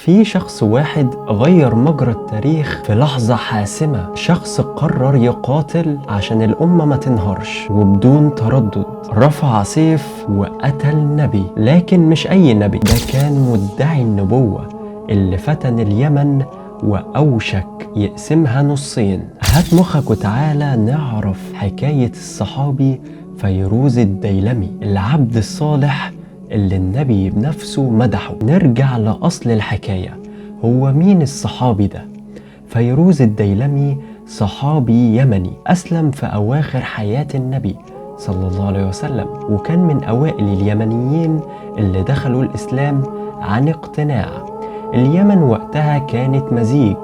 في شخص واحد غير مجرى التاريخ في لحظة حاسمة، شخص قرر يقاتل عشان الأمة ما تنهارش، وبدون تردد رفع سيف وقتل نبي. لكن مش أي نبي، ده كان مدعي النبوة اللي فتن اليمن وأوشك يقسمها نصين. هات مخك وتعالى نعرف حكاية الصحابي فيروز الديلمي، العبد الصالح اللي النبي بنفسه مدحه. نرجع لأصل الحكاية، هو مين الصحابي ده؟ فيروز الديلمي صحابي يمني أسلم في أواخر حياة النبي صلى الله عليه وسلم، وكان من أوائل اليمنيين اللي دخلوا الإسلام عن اقتناع. اليمن وقتها كانت مزيج،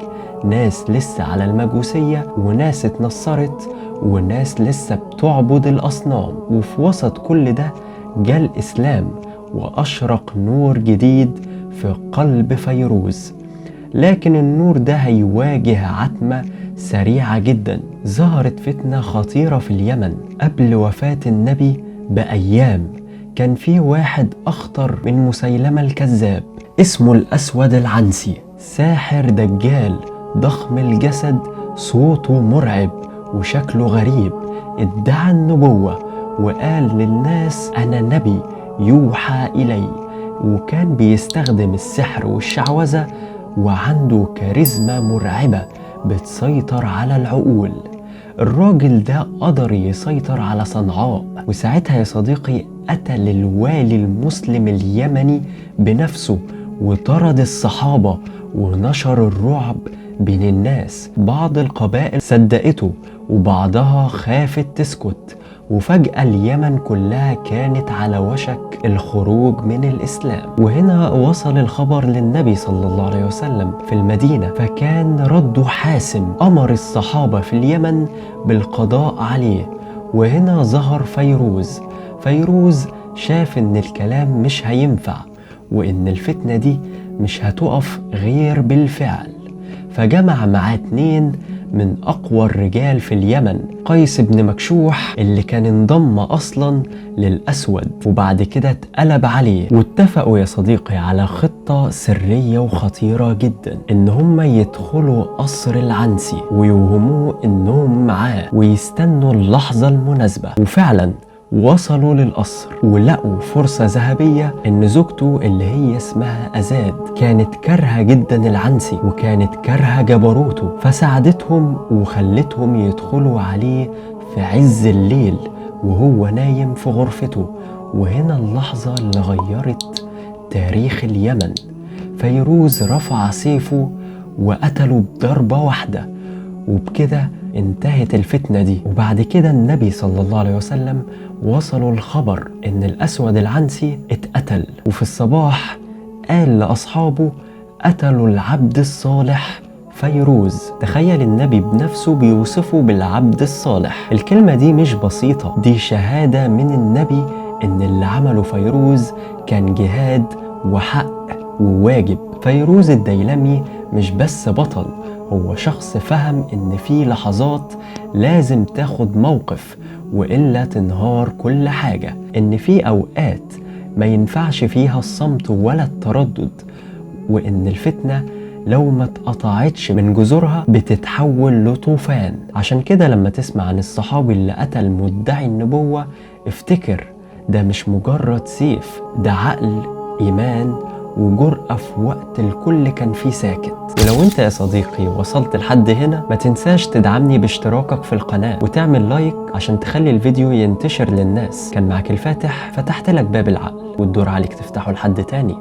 ناس لسه على المجوسية وناس اتنصرت وناس لسه بتعبد الأصنام، وفي وسط كل ده جاء الإسلام وأشرق نور جديد في قلب فيروز. لكن النور ده هيواجه عتمة سريعة جدا. ظهرت فتنة خطيرة في اليمن قبل وفاة النبي بأيام. كان في واحد أخطر من مسيلمة الكذاب، اسمه الأسود العنسي، ساحر دجال ضخم الجسد، صوته مرعب وشكله غريب. ادعى النبوة وقال للناس أنا نبي يوحى إلي، وكان بيستخدم السحر والشعوذة، وعنده كاريزما مرعبة بتسيطر على العقول. الراجل ده قدر يسيطر على صنعاء، وساعتها يا صديقي قتل الوالي المسلم اليمني بنفسه وطرد الصحابة ونشر الرعب بين الناس. بعض القبائل صدقته وبعضها خافت تسكت، وفجأة اليمن كلها كانت على وشك الخروج من الإسلام. وهنا وصل الخبر للنبي صلى الله عليه وسلم في المدينة، فكان رده حاسم، أمر الصحابة في اليمن بالقضاء عليه. وهنا ظهر فيروز. فيروز شاف إن الكلام مش هينفع، وإن الفتنة دي مش هتقف غير بالفعل، فجمع معاه 2 من أقوى الرجال في اليمن، قيس بن مكشوح اللي كان انضم أصلا للأسود وبعد كده اتقلب عليه. واتفقوا يا صديقي على خطة سرية وخطيرة جدا، إن هم يدخلوا قصر العنسي ويوهموه إنهم معاه ويستنوا اللحظة المناسبة. وفعلا وصلوا للقصر ولقوا فرصة ذهبية إن زوجته اللي هي اسمها أزاد كانت كارهة جدا العنسي وكانت كارهة جبروته، فساعدتهم وخلتهم يدخلوا عليه في عز الليل وهو نايم في غرفته. وهنا اللحظة اللي غيرت تاريخ اليمن. فيروز رفع سيفه وقتله بضربة واحدة، وبكده انتهت الفتنة دي. وبعد كده النبي صلى الله عليه وسلم وصلوا الخبر ان الأسود العنسي اتقتل، وفي الصباح قال لأصحابه قتلوا العبد الصالح فيروز. تخيل النبي بنفسه بيوصفه بالعبد الصالح. الكلمة دي مش بسيطة، دي شهادة من النبي ان اللي عمله فيروز كان جهاد وحق وواجب. فيروز الديلمي مش بس بطل، هو شخص فهم إن في لحظات لازم تاخد موقف وإلا تنهار كل حاجة، إن في أوقات ما ينفعش فيها الصمت ولا التردد، وإن الفتنة لو ما اتقطعتش من جذورها بتتحول لطوفان. عشان كده لما تسمع عن الصحابي اللي قتل مدعي النبوة افتكر ده مش مجرد سيف، ده عقل، إيمان، وجرأة في وقت الكل كان فيه ساكت. ولو انت يا صديقي وصلت لحد هنا ما تنساش تدعمني باشتراكك في القناة وتعمل لايك عشان تخلي الفيديو ينتشر للناس. كان معاك الفاتح، فتحت لك باب العقل والدور عليك تفتحه لحد تاني.